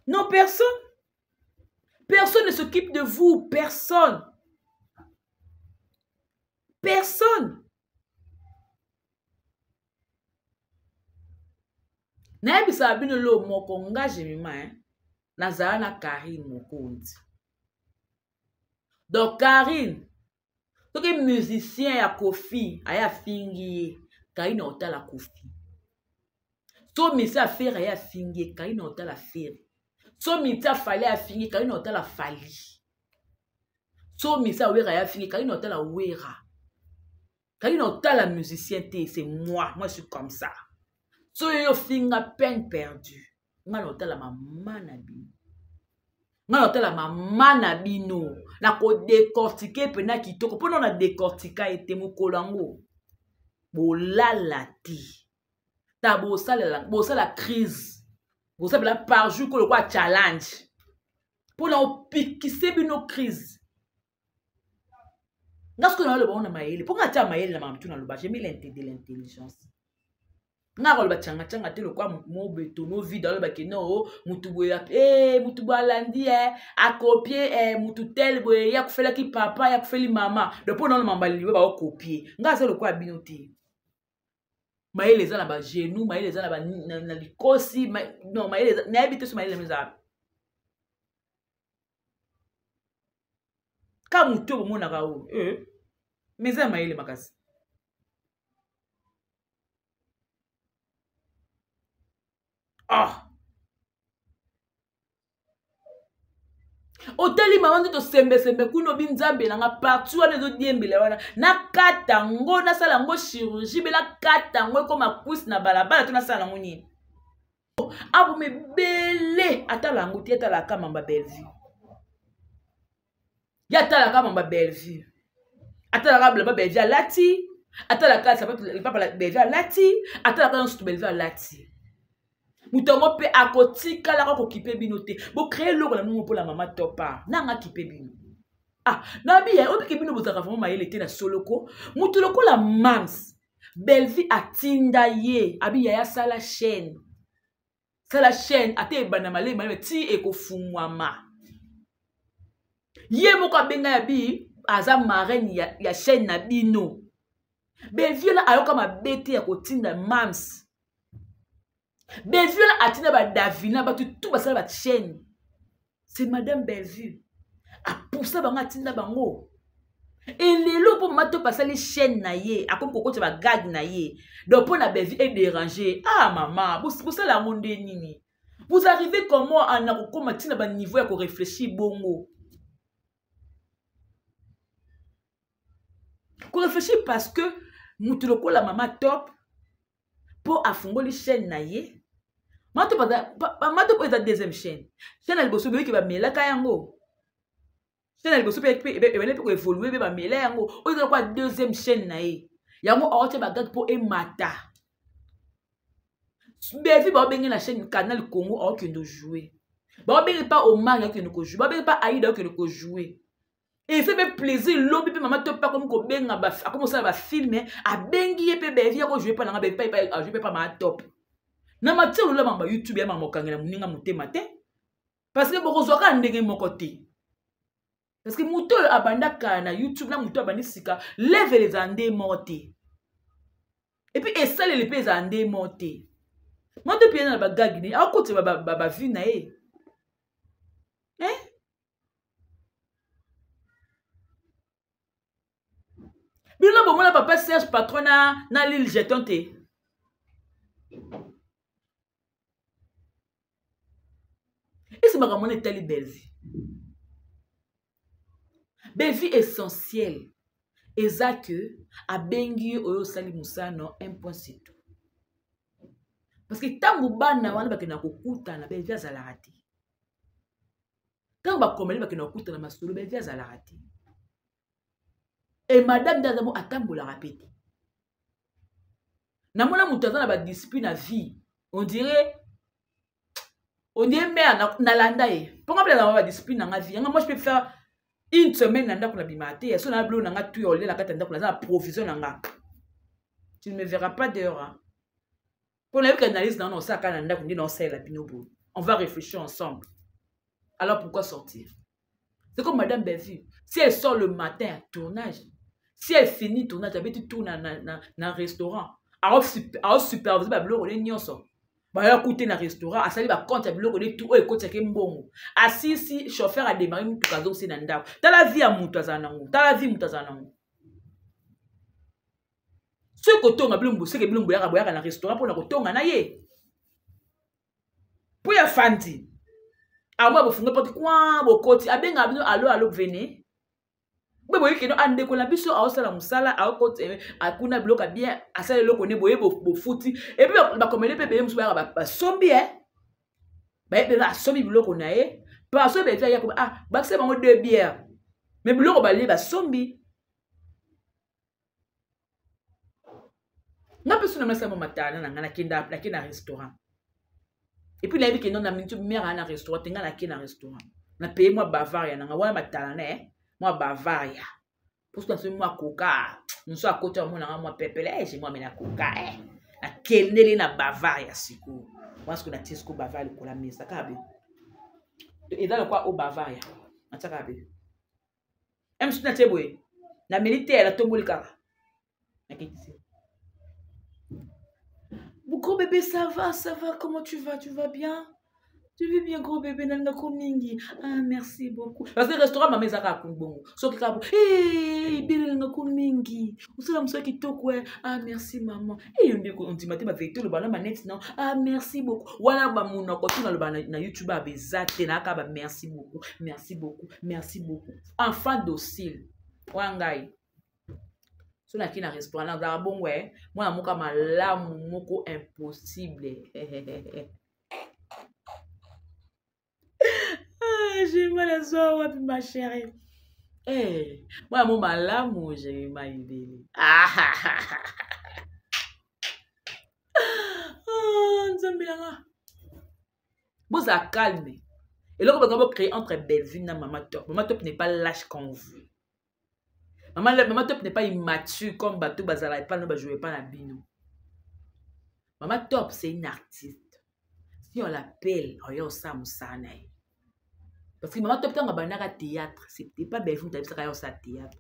non personne personne ne s'occupe de vous personne personne nayebisaka bino loo moko nga jemima hein? Nazala na Karine Mokonzi donc Karine soki musicien ya Koffi aye afingi ye Karine otala Koffi so musicien ya Ferre aye afingi ye Karine otala Ferre so musicien ya Fally afingi ye Karine otala Fally so musicien ya Wera aye afingi ye Karine otala Wera Karine otala musicien te c'est moi moi je suis comme ça so yo ofinga peine perdue nga na otala mama na bino nga na otala mama na bino na kodecortike mpena kitoko mpona na decortika ete mokolo yango bolala te ta bosalela bosala crise bosala par jour ko lokola challenge mpona opikise bino crise nga soki naloba ngo na mayele mpo nga atia mayele na makambo tu naloba j'ai mis de l'intelligence nga akoloba cangacanga te lokwa mobeto no vide aloba ke no oh, mutu boye eh, mutu boye alandi eh, akopie eh, mutu tel boye ye akufelaki papa ye akufeli mama donc mpo nano mamba liwa baokopie nga aza lokola bino te mayele eza na bagenou mayele eza na, na, na likosi ma, non mayele nayebi te so mayele eza ka motu oyo bomonaka oyo eh, mais eza ya mayele makasi ah otali mama nzoto sembesembe kuna obi nzambe na nga parti wana ezodiembela wana nakata yango nasala yango chirurgie mpe nakata yango ekoma kwisi na balabala to nasala yango nini aboma ebele atala yango te atalaka mamba Bellevue ye atalaka mamba Bellevue atalaka bilamba Bellevue alati atalaka sapato lipapa Bellevue alati atalaka nyonso to Bellevue alati moto yango mpe akotikalaka kokipe bino te bocree eloko na bino mpo na mama topa nanga akipe bino ah nabi ya obike bino bozalaka vraimen mayele te na soloko moto lokola mams Bellevue atinda ye abi yaya sala chaîne sala chaîne ata ebanda malemi malemi ti ekofungwama ye moko abenga ya bi aza marraine ya, ya chaîne na bino Bellevue la ayoka mabe te ya kotinda mams Bellevue la atinda ba Davina bato tout basala ba chaîne c'est madame Bellevue apusa bango atinda bango elelo mpo mama top asali chaîne na ye akomi kokotisa bagage na ye donc mpo na Bellevue edérange ah mama bosala yango nde nini vous arrivez comment na kokóma ntina baniveau ya korefléchir bongo korefléchir parce que moto lokola mama top Mpo afungoli chaîne na ye. Mato eza deuxième chaîne. Chaîne ya liboso boyoki bamelaka yango. Chaîne ya liboso mpe ebandi mpe koévolue mpe bamela yango. Oyo eza lokola deuxième chaîne na ye. Yango aotia bagage mpo emata. Bevi baobenge na chaîne Canal Congo aokende jouer. Baobenge pa Omar aokende kojouer. Baobenge pa Aïda aokende kojouer. Et ça fait plaisir lobi pe mama top akomi kobenga ba akomi kosala ba film abengi ye pe Bevi akojouer pa nanga Bevi pa ajouer pa mama top. Na matière lola mamba YouTube ya mama okangela moninga motema te. Parce que bokozwa kaka ndenge moko te. Parce que moto oyo abanda kala na YouTube na moto abandi sika level ezala nde moko te. Et puis esaleli mpe ezala nde moko te. Moto mpe na bagagi ne akotisa ba vie na ye. Hein? Bino bomona papa Serge patron na Lille jeton te. Esi makambo wana etali Bellevue. Bellevue essentiel eza que abengi ye oyo osali mosala no un point c'est tout. Parce que ntango bana wana bakenda kokutana Bellevue azalaka te. Ntango bakomeli bakenda kokutana masolo Bellevue azalaka te. E madame nde aza bo atambolaka pe te. Namona moto aza na ba discipline na vie, on dirait mère nalanda ye. Mpo nga mpe nazala ba discipline na nga vie. Yanga moi je peux faire une semaine na ndako na bima te. So na bilo na nga tout olia na kati ya ndako naza na provision na nga. Tu ne me verras pas dehors hein. Mpo nayoki analyse na nga na osala na ndako nde na osalela bino boye. On va réfléchir ensemble. Alors pourquoi sortir? C'est comme Madame Bellevue. Si elle sort le matin à tournage, si elle finit tournage, elle tout tourne na restaurant. Alors superviser ba biloko ne nyonso. Ba ya kuté na restaurant, asali ba compte ya biloko ne tout oyo ekotisa ke mbongo. Asisi chauffeur a démarrer mutuka azongisi na ndako. Tala vie ya mutu azala nango. Tala vie mutu azala nango. Soki kotonga bilombo, seke bilombo yaka boyaka na restaurant mpona kotonga na ye. Po ya fandi. Amwa bofunga porte kwa bokoti abenga bino allo allo venez. Boye boye keno andeko na biso aosala mosala aokoti akuna biloko ya bien asala eloko ne boye bofuti et puis bakomele pe beye mosusu bayaka basombi eh. Baye pe asombi biloko na ye. Pe asombi eza ya ko ah bakisa bango deux bières. Mais biloko balie basombi. Nga mpe so na masa mo matala na nga nakenda nake na restaurant. Et puis nayebi kendo na minute mère na restaurant te nga nake na restaurant. Na paye mwa Bavaria na nga wana matala na eh mwa Bavaria. Parce que nasomi mwa coca. Mosusu akoti amona nga mwa pepele eh j'ai mwa mela coca eh. Nakendeli na Bavaria sikoyo. Wana sikoyo natie sikoyo Bavaria lokola mesa kaka be. Eza lokola o Bavaria. Natiaka be. Mosusu natie boye. Nameli te natomboli kaka. Nakitisi. Gros bébé, ça va, ça va, comment tu vas? Tu vas bien? Tu vis bien, gros bébé, nalingako mingi. Ah, merci beaucoup. Parce que restaurant, maman, ezaka bongo. Soki kaka bo, eh, ibele nalingako mingi. Osala mosala kitoko, eh. Ah, merci, maman. Eh, yo ndeko, on dit matin, ba vérité, loba na manette, non? Ah, merci beaucoup. Wana ba monoko, tu na loba na YouTube, ba bezate, na aka ba merci beaucoup, merci beaucoup, merci beaucoup. Enfant docile. Wangai. So naki na restaurant, nazalaka bongo, eh. Mwana moko malamu, moko impossible. Ah, j'ai mal à soi, wapi ma chérie. Eh, mwana mo malamu, j'ai mal ibele. Ah, nzambe nanga. Bozala calme. Eloko baza bo créer entre Bellevue na Mama Top. Mama Top n'est pas lâche comme vous. Mama Top n'est pas immature comme bato bazala epa no ba jouer pas na bino. Mama Top c'est une artiste. Si on l'appelle, on y a ça musana. Parce que Mama Top tango bandaka théâtre, c'était pas Bellevue qui a ça théâtre.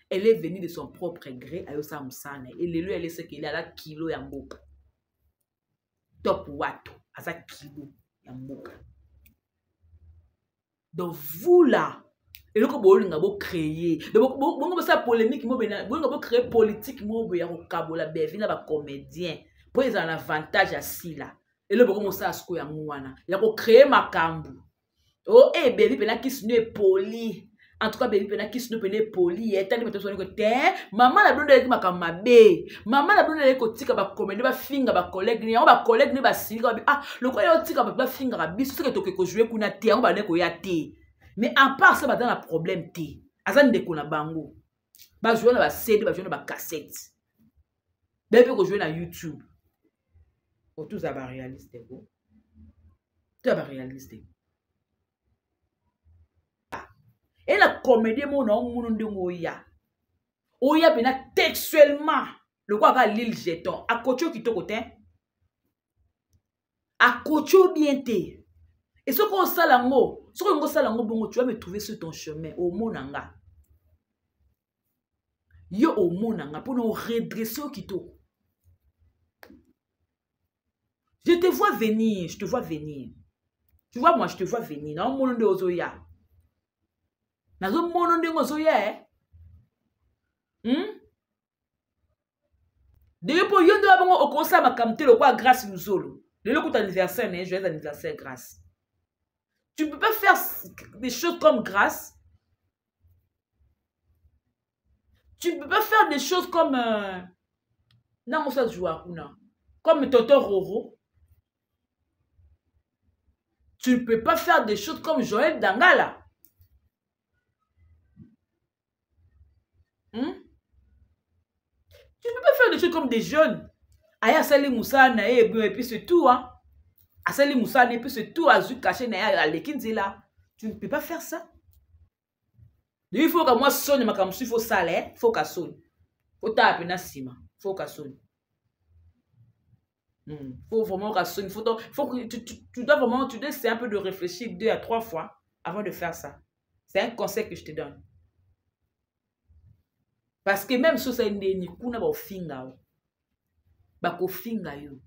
Elle est venue de son propre gré à yosa musana. Et lelo elle est ce qu'elle a la kilo ya mboka. Top wato, aza kilo ya mboka. Donc vous là, eloko bolinga bo créer. Donc bongo bosa polémique mo bena, bolinga bo créer politique mo bo ya kokabola Bellevue na ba comédien. Po ezala na avantage ya Sila. Eloko bongo mosala siko ya ngwana, ya ko créer makambo. Oh eh Bellevue pena kisi no epoli. En tout cas bebi mpena kisi no mpena epoli ye tali bato soni ko te mama na bino nde aleki makambo mabe. Mama na bino nde aleki kotika bacomédie bafinga bacollègue ne yango bacollègue ne basilika babi ah lokola yo otika bato bafingaka biso soki toke kojoue kuna te yango bandeki koya te. Mais à part ça baza na problème te. Aza ndeko na bango. Bajoue na ba CD, bajoue na ba cassette. Bayebi mpe kojoue na YouTube. Otuza ba réaliste ko. Toza ba réaliste. E na comédie moko na omona ndenge oya. Oya mpena textuellement lokola kaka Lil Jeton. Akoti yo kitoko te. Akoti yo bien te. Et soki osala yango, soki olingi osala yango bongo, tu vas me trouver sur ton chemin. Omona nga. Yo omona nga mpona oredresse yo kitoko. Je te vois venir, je te vois venir. Tu vois moi, je te vois venir. Na omona nde ozoya. Nazomona ndenge ozoya eh? Deyo mpo yo nde bongo okosala makambo te lokola Grâce Luzolo. Lelo kuta anniversaire na ye, joyeux anniversaire Grâce. Tu peux pas faire des choses comme Grâce. Tu peux pas faire des choses comme nango sa joua kuna. Comme Toto Roro. Tu ne peux pas faire des choses comme Joël Dangala. Tu ne peux pas faire des choses comme des jeunes. Aya asali musala na ye et puis c'est tout hein. Asali musala et puis c'est tout azu caché na ye aleki nzela. Tu ne peux pas faire ça. Il faut que moi sonne makambo il faut sala eh, faut ka sonne. Faut taper na sima, faut ka sonne. Faut vraiment ka sonne, faut donc, faut que tu, tu, tu dois vraiment, tu dois essayer un peu de réfléchir 2 à 3 fois avant de faire ça. C'est un conseil que je te donne. Parce que même si ça ndeni kuna ba finga o. Ba ko finga yo.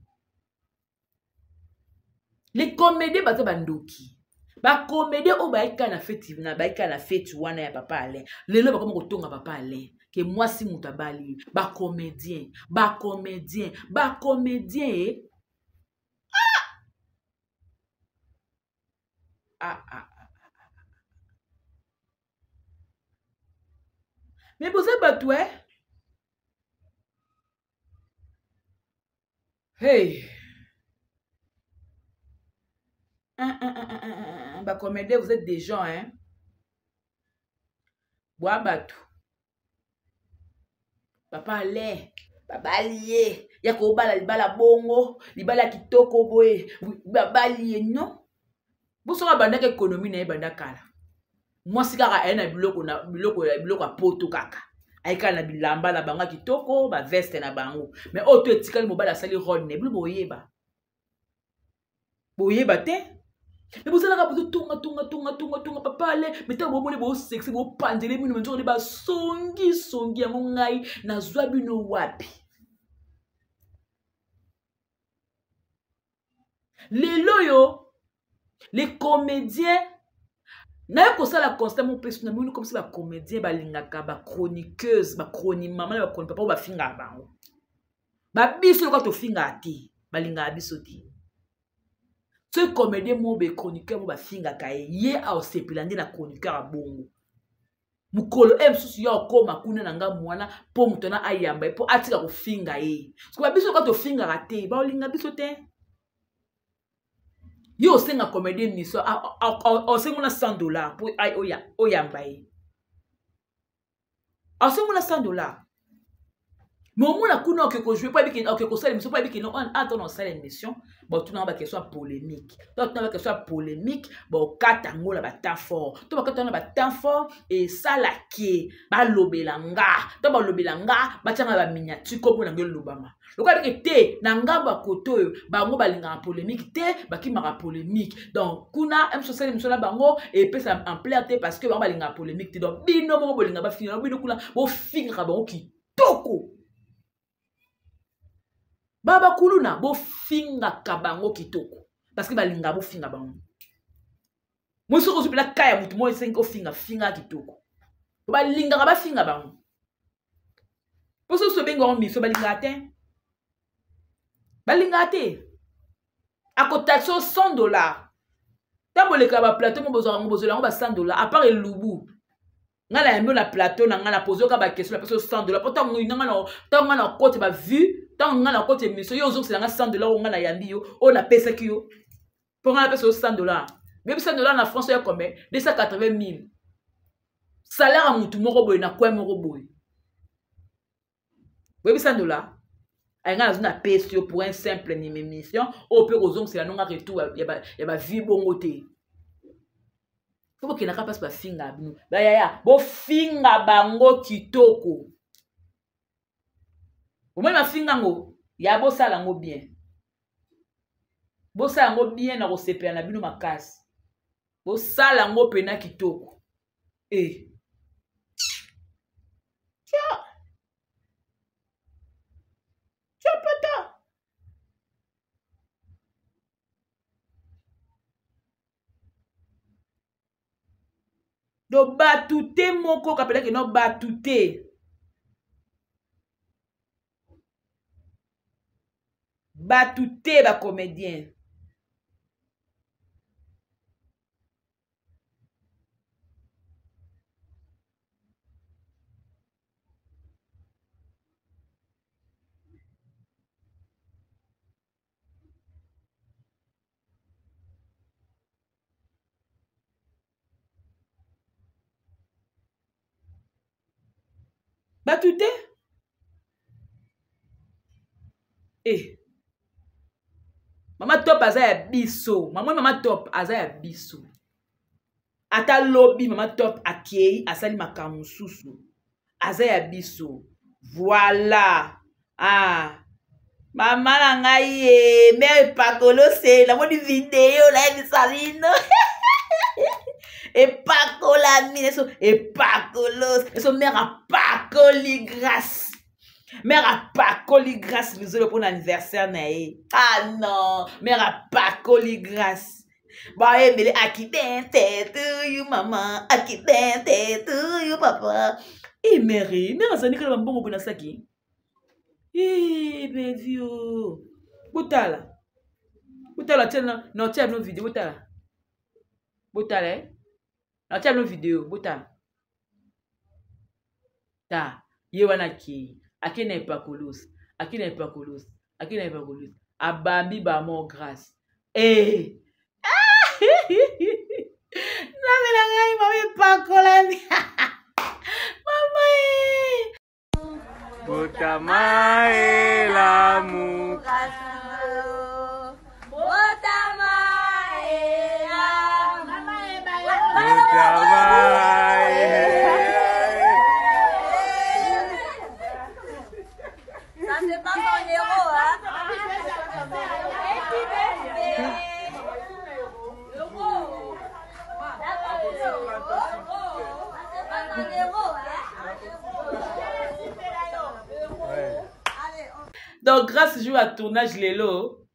Les comédiens baza bandoki. Ba comédiens o ba eka na fête na ba eka na fête wana ya papa Alain. Lelo ba koma kotonga papa Alain. Que moi si mutu abali ba comédien, ba comédien, ba comédien eh. Ah! Ah, ah, ah. Mais boza bato eh? Hey. Un, un, un, un, un, un. Ba comédien, vous êtes des gens, hein? Boa bato. Papa Alain, babali ye, ya kobala libala bongo, libala kitoko boye, babali ye, non? Bosoka bandaka économie na ye banda kala. Mwasi kaka aye na biloko na biloko ya biloko ya poto kaka. Aye kaka na bilamba na bango ya kitoko, ba veste na bango. Mais oyo to etikali mobali asali rôle na ye, bino boyeba. Boyeba te. Mais bozalaka bozo tonga tonga tonga tonga tonga papa Alain, mais tango bomoni bo sexy bo panzele bino nzoka nde ba songi songi yango ngai nazwa bino wapi? Lelo yo les comédiens naye kosala constat mon pesi na moni comme si ba comédiens balingaka ba chroniqueuse ba chroni mama na ba chroni papa oyo bafingaka bango. Ba biso lokola tofingaka te, balingaka biso te. Ce comédien moko be chroniqueur moko bafingaka ye, ye aosepela nde na chroniqueur ya bongo. Mokolo e mosusu ya okoma kuna na ngambo wana mpo moto wana ayamba ye mpo atika kofinga ye. Parce que ba biso lokola tofingaka te, baolinga biso te. Yo osenga comédien miso, osenga na cent dollars mpo oyamba ye. Asenga na cent dollars. Mais omona kuna oke kojouer mpo ayebiki, oke kosala émission mpo ayebiki non, ata na osala émission, batuna ba question ya polémique. To batuna ba question ya polémique, bakata yango na ba temps fort. To bakata yango na ba temps fort, esalaki balobela nga. To balobela nga, batianga ba miniature kombo na ngo elobama. Lokola ayebiki te, na ngambo ya koto oyo, bango balingaka polémique te, bakimaka polémique. Donc kuna, M social émission na bango epesa ampleur te parce que bango balingaka polémique te. Donc bino moko bolinga bafinga, bino kuna bofingaka bango kitoko. Baba kuluna bofingaka bango kitoko parce que balinga bofinga bango. Moi soko ozwi mpena kaya motu moko esengi ofinga finga kitoko. Balingaka bafinga bango. Poso soso benga bango miso balingaka te. Balingaka te. Akotaxe yo cent dollars. Ntango bolekaka ba plateau mo bozwaka yango, bozwela yango ba cent dollars à part elubu. Ngai nayambi yo na plateau na ngai na pose yoka baquestion napesi yo 100 dollar mpo ntango ntango ngai na kote bavue ntango ngai na kote émission yo ozongisela ngai 100 dollar oyo ngai nayambi yo oyo napesaki yo mpo ngai napesa yo 100 dollar bebi 100 dollar na france oya combien 280 000 salaire ya motu moko boye na coin moko boye boyebi 100 dollar aye ngai nazwi napesi yo pour un simple émission oyo mpe kozongisela nonga retour ya bavie bongo te fo bokendaka mpasi bafinga bino bayaya bofinga bango kitoko omoni mafinga yango ya bosala yango bien bosala yango bien na kosepela na bino makasi bosala yango mpena kitoko e eh. tia tia pata do bato te moko kapelaki no bato te bato te bacomédien bato te eh. Mama top aza ya biso mamoni mama top aza ya biso ata lobi mama top akei asali makambo mosusu aza ya biso voilà ah mama na ngai ye mere epakolose namoni video nayebisa bino epakolami eso epakolose eso mere apakoli grâce mère apakoli grâce luzolo mpo na anniversaire na ye ah non mère apakoli grâce bayembele akidente to you mama akidente to you papa e mere mere azali kala bambongo mpo na saki e bevio botala botala tia na otia bino video botala botala e na otia bino video botala ta ye wana akei akei na epakolus akei na epakolus akei na epakolus abambi bamo grâce ee nzambe na ngai mama epakolami mama e Botama elamu. Botama elamu. Botama elamu. Ça c'est pas mon héros, hein. Donc grâce jour ya tournage lelo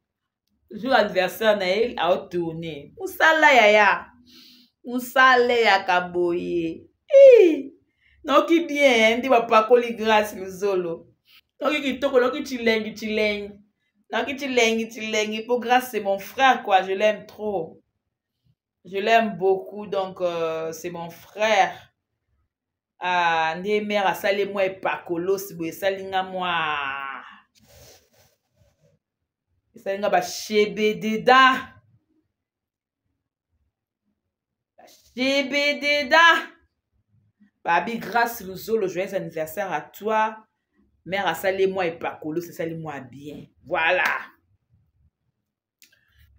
jour anniversaire na ye aotourne mosala yaya mosala eyaka boye nayoki bien nde bapakoli grâce luzolo nayoki kitoko nayoki chilengi chilengi nayoki chilengi chilengi mpo grâce c'est mon frère quoi je l'aime trop je l'aime beaucoup donc euh, c'est mon frère ah, nde mare asali mwa epakolosi boye esali nga mwa esali nga bashebededa bashebededa babi grâce luzolo joyeux anniversaire à toi mare asali mwa epakolosi esali mwa bien voilà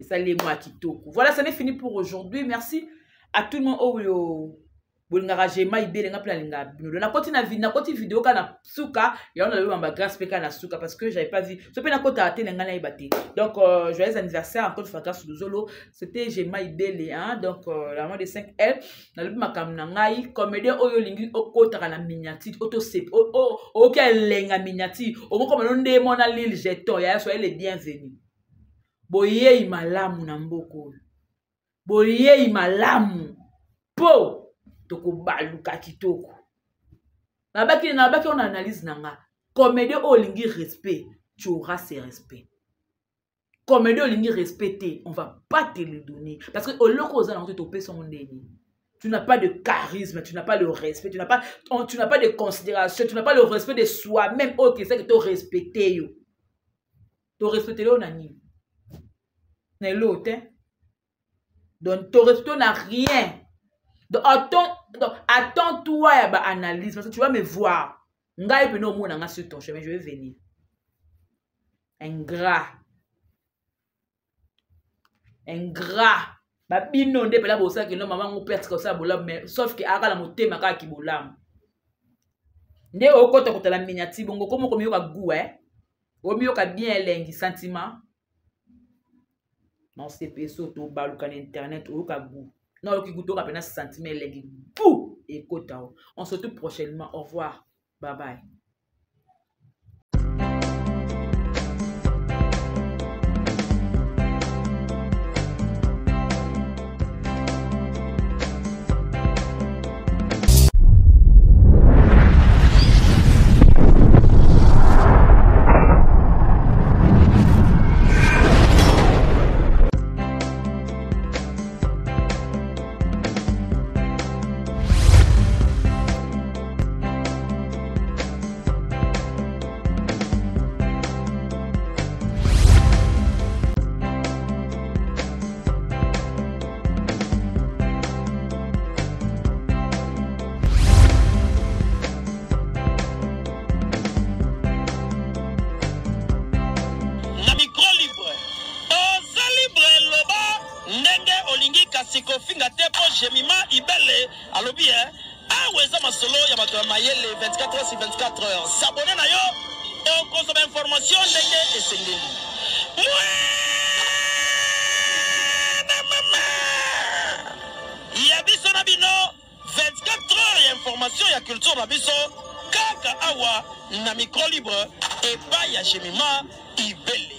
esali mwa kitoko voilà ça n'est fini pour aujourd'hui merci à tout le monde oyo bolingaka jema ibele nga mpe nalingaka bino do nakoti na nakoti video kaka na suka yango nalobi mamba grâce mpe kaka na suka parce que j'avais pas vu so mpe nakotaka te na ngai nayeba te donc euh, joyeux anniversaire encore une fois grâce luzolo c'était jema ibele hein donc euh, la maman de 5 l nalobi makambo na ngai comédien oyo olingi okotaka na miniature otosepe oyoki elenga miniature okokoma no nde mona lile jeton yaya soyez le bienvenu boyei malamu na mboka oyo boyei malamu mpo tokobaluka kitoko nabaki nabaki ona analyse na nga comédien oyo olingi respect tu auras ce respect comédien olingi respect te on va pas te le donner parce que oloko oza nango te topesa yango nde nini Tu n'as pas de charisme, tu n'as pas le respect, tu n'as pas, tu n'as pas de considération, tu n'as pas le respect de soi-même. Ok, c'est que tu respecté yo. Tu respecté yo na nini? Na eloko te. Donc tu respecté na rien. Donc attends, donc attends-toi ya ba analyse parce que tu vas me voir. Ngai pe no mona nga sur ton chemin, je vais venir. Ingrat. Ingrat. Babino nde pela bosalaki no mama ngo mpe atika kosala bolamu mais sauf ke aka na motema kaka kibolamu nde okota kotala miniature bongo komo komiyoka goût eh omiyoka bien elengi sentiment na osepesi tobaluka na internet oyoka goût na oyoki goût toyoka mpena sentiment elengi goût ekota o. On se retrouve prochainement, au revoir, bye bye. Na micro libre, oza libre, loba ndenge olingi kasi kofinga te mpo Jemima Ibele alobi eh, awa eza masolo ya bato ya mayele 24 heures sur 24 heures. S'abonner na yo okozwa ba information ndenge esengeli. Mwana mama ya biso na bino 24 heures ya information ya culture na biso kaka awa na micro libre epai ya Jemima Ibele.